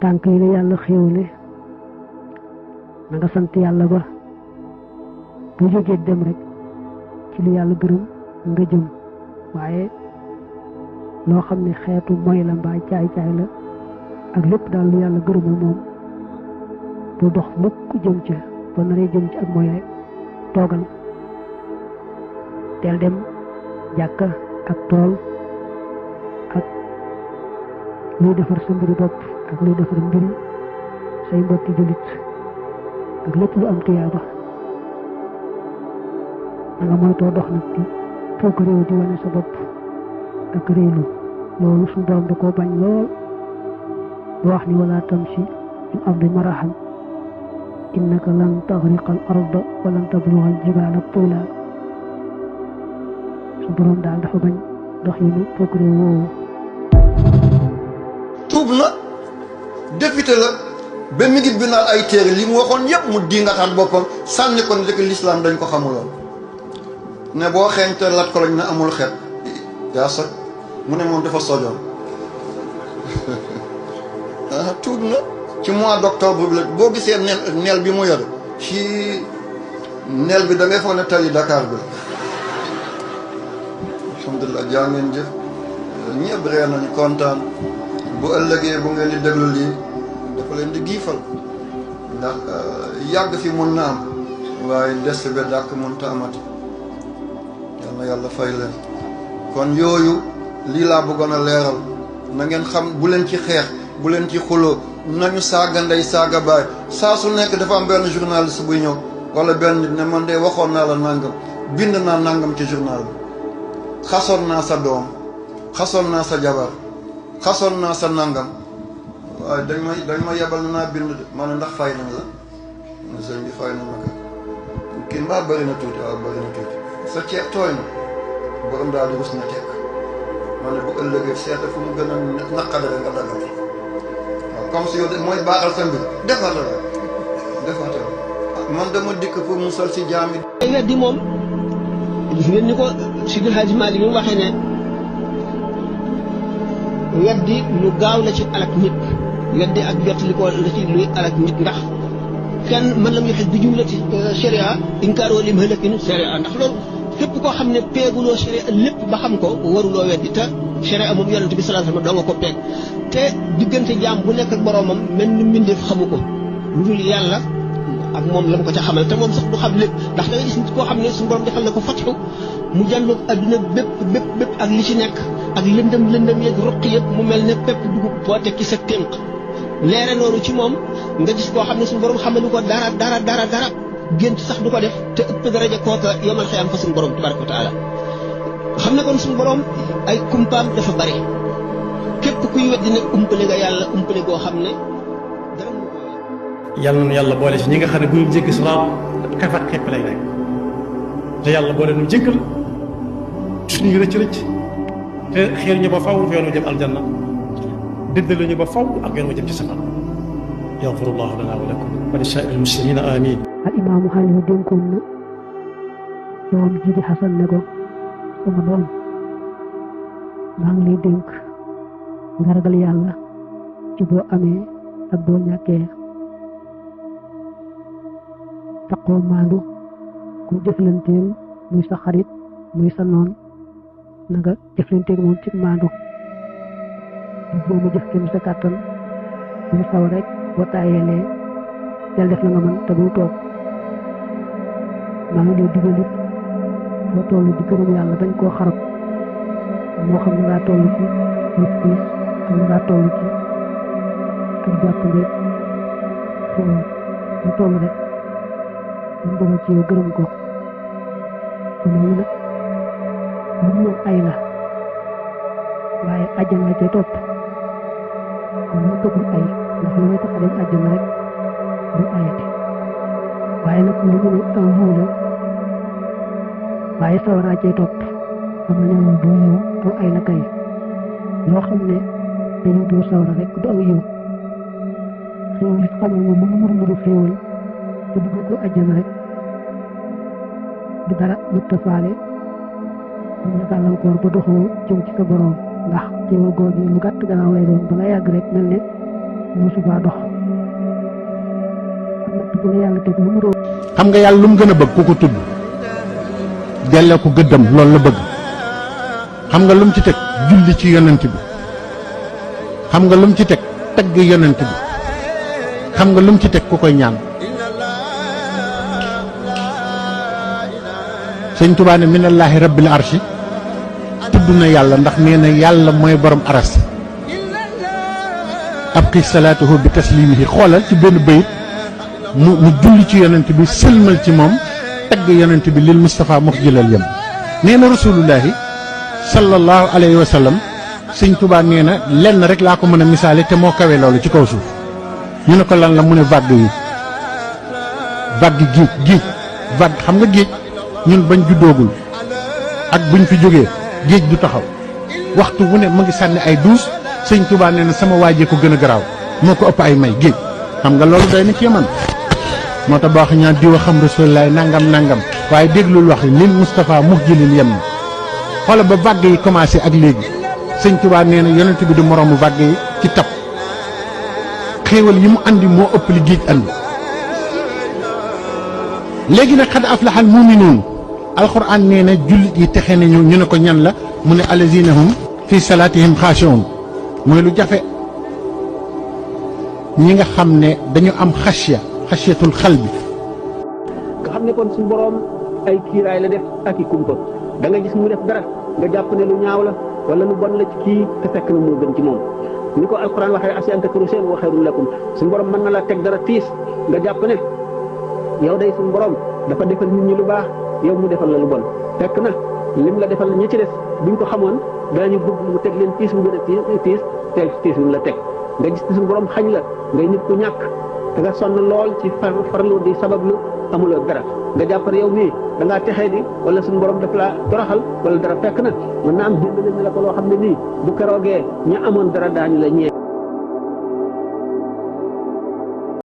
tànk yi la yàlla xéewale na nga sant yàlla ba bu jógee dem rek ci li yàlla gërëm nga jëm waaye loo xam ne xeetu moy la mbaa caay-caay la ak lépp daal lu yàlla gërëmul moom bu dox mukk jëm ca ba naree jëm ci ak moy rek toogal teel dem jàkka ak tool ak luy defar sa mbiri bopp ak luy defar mbiri say mbokki jullit ak lépp lu am tuyaaba da nga moytoo dox nag di foog réew di wane sa bopp ak réelu loolu suñu borom da koo bañ lool bu wax ni wala tamshi fil ardi marahan innaka lan taxriqa al arda wa lan tabluga al jibala tula suñu borom daal dafa bañ dox yi nu foog réew woowu tuub na député la ba mi ngi bindaal ay téere li mu waxoon yépp mu dingataan boppam sànni ko ne l'islam dañ ko xamuloon ne boo xeeñte lat ko lañ ne amul xet yaa sag mu ne moom dafa sojoon tuub na ci mois d'octobre bi la boo gisee neel bi mu yore ci neel bi da ngay foog ne tali Dakar bi alhamdulilah jaa ngeen jëf ñëpp ree nañu kontaan bu ëllëgee bu ngeen di déglu lii dafa leen di giifal ndax yàgg fi mun na am waaye des ba dàkk mun ta amati yal na yàlla fay leen kon yooyu lii laa bëggoon a leeral na ngeen xam bu leen ci xeex bu leen ci xuloo nañu saaga ndey saaga baay saa su nekk dafa am benn journaliste buy ñëw wala benn nit ne man de waxoon naa la nangam bind naa nangam ci journal bi xasoon naa sa doom xasoon naa sa jabar xasoon naa sa nangam waaye dañ ma yebal na naa bind de ma ne ndax fay nañ la ne sëñ bi fay nañ la ka kii mbaa bëri na tuuti waaw bëri na tuuti sa ceeb tooy na borom daal di rus na tekk ma ne bu ëllëgee seeta fu mu gën a naqadare nga dagal waaw comme si yow de mooy baaxal sa mbir defaatal man dama dikk pour musal si jaam yi. weddi moom gis ngeen ni ko Seydi Hadji Malick mi waxee ne weddi lu gaaw la ci alak nit weddi ak jot li ko la ci luy alak nit ndax kenn man lam yoxe bi jumlati sharia inkaaroo lim halakin sharia ndax loolu képp koo xam ne peeguloo sharia lépp ba xam ko waruloo weddi te sharia moom yonent bi sallallahu alayhi wasallam doo nga ko peeg te diggante jaam bu nekk ak boroomam mel ni mbindeef xamu ko lu dul yàlla ak moom la mu ko ca xamal te moom sax du xam lépp ndax da nga gis nit koo xam ne suñu borom defal na ko fatxu mu jàndoog adduna bépp ak li ci nekk ak lëndëm yeeg ruq yëpp mu mel ne pépp dugub boo tekki sa tënk leere noonu ci moom nga gis koo xam ne suñu borom xamalu ko dara gént sax du ko def te ëpp daraja kooka yomal xëyam fa suñu borom tabaraka wa taala xam ne kon suñu borom ay kumpaam dafa bari képp kuy weddi nag umpale nga yàlla umpale goo xam ne dara mu ko yàlla na yàlla boole ci ñi nga xam ne bu ñu jéggi siraat xef ak xepp lay nekk te yàlla boole nu jéggal suñu rëcc te xeer ñu ba faw yoon wu jëm aljanna dëddale ñu ba faw ak yoon wu jëm ci safar yaxfirullahu lana wa lakum wa li saa'iril muslimina amin al imaamu Xalifa dénkoon na doom ji di Xasan ne ko sama doom maa ngi lay dénk nga ragal yàlla ci boo amee ak boo ñàkkee taqoo maandu ku jëflanteel muy sa xarit muy sa noon na nga jëflanteeg moom ci maandu boo ma jëf kenn sa kàttan bu saw rek boo taayeelee del def la nga mën te bul toog maa ngi lay digalit boo toll di gërëm yàlla bañ koo xarab moo xam ne ngaa toll ci gis am na ngaa toll ci ak jàppale xew mu toll rek mu bëgg ci yow gërëm ko te loolu nag lu mu ay la waaye àjjana la cay topp kon mu tëggul ay ndax lu may tax a dem àjjana rek du ayati waaye nag lu mu ne aw yiw la waaye sawaraa cay topp xam nga ne du yiw aw ay la kay loo xam ne dañu doo sawara rek du aw yiw xéewal it xam nga mu murmuru xéewal te dugg ko àjjana rek du dara lu tafaale am na gàllankoor ba doxoo jëm ci sa borom ndax xéewal googu lu gàtt gannaaw lay doon bala yàgg rek mel ne mosu baa dox natt bu la yàlla teg lu mu doon xam nga yàlla lu mu gën a bëgg ku ko tudd delloo ko gëddam loolu la bëgg xam nga lu mu ci teg julli ci yonent bi xam nga lu mu ci teg tagg yonent bi xam nga lu mu ci teg ku koy ñaan sëñ Tuubaa ne minallaahi rabbil arshi tudd na yàlla ndax nee na yàlla mooy borom aras abqi salaatuhu bi taslimihi xoolal ci benn bayit mu julli ci yonent bi sëlmal ci moom tagg yonent bi lil Mustafa muxjilal yam nee na rasulullahi sallallahu alayhi wa sallam sëñ Tuubaa nee na lenn rek laa ko mën a misaale te moo kawe loolu ci kaw suuf ñu ne ko lan la mu ne vague yi vague géej vague xam nga géej ñun bañ juddoogul ak buñ fi jógee géej du taxaw waxtu wu ne mu ngi sànni ay duus sëñ Tuubaa nee na sama waajee ko gën a garaaw moo ko ëpp ay may géej xam nga loolu doy na ci man moo tax ba wax ñaan diwa xam rasulullahi nangam waaye déglul wax lil Mustafa muxjilil yam xoola ba vague yi commencé ak léegi sëñ Tuubaa nee na yonent bi du moroomu vague yi ci tab xéewal yi mu andi moo ëpp li géej andi léegi nag xad aflaxal muminuun alxuraan nee na jullit yi texe nañu ñu ne ko ñan la mu ne alazina hum fi salaatihim xaashi'uun mooy lu jafe ñi nga xam ne dañu am xashiyatul xalbi nga xam ne kon suñu borom ay kiiraay la def ak i kumpa da nga gis mu def dara nga jàpp ne lu ñaaw la wala lu bon la ci kii te fekk na moo gën ci moom ni ko alquran waxee asi an takru shay'an wa xayrun lakum suñu borom mën na la teg dara tiis nga jàpp ne yow day suñu borom dafa defal nit ñi lu baax yow mu defal la lu bon fekk na lim la defal ñi ci des buñ ko xamoon daañu bëgg mu teg leen tiis bu gën a tiis tiis bi mu la teg nga gis suñu borom xañ la ngay nit ku ñàkk te nga sonn lool ci farlu di sabablu amuloo dara nga jàpp ne yow mii da ngaa texee di wala suñu borom daf laa toroxal wala dara fekk na mën naa am jënd na la ko loo xam ne nii bu keroogee ña amoon dara daañu la ñee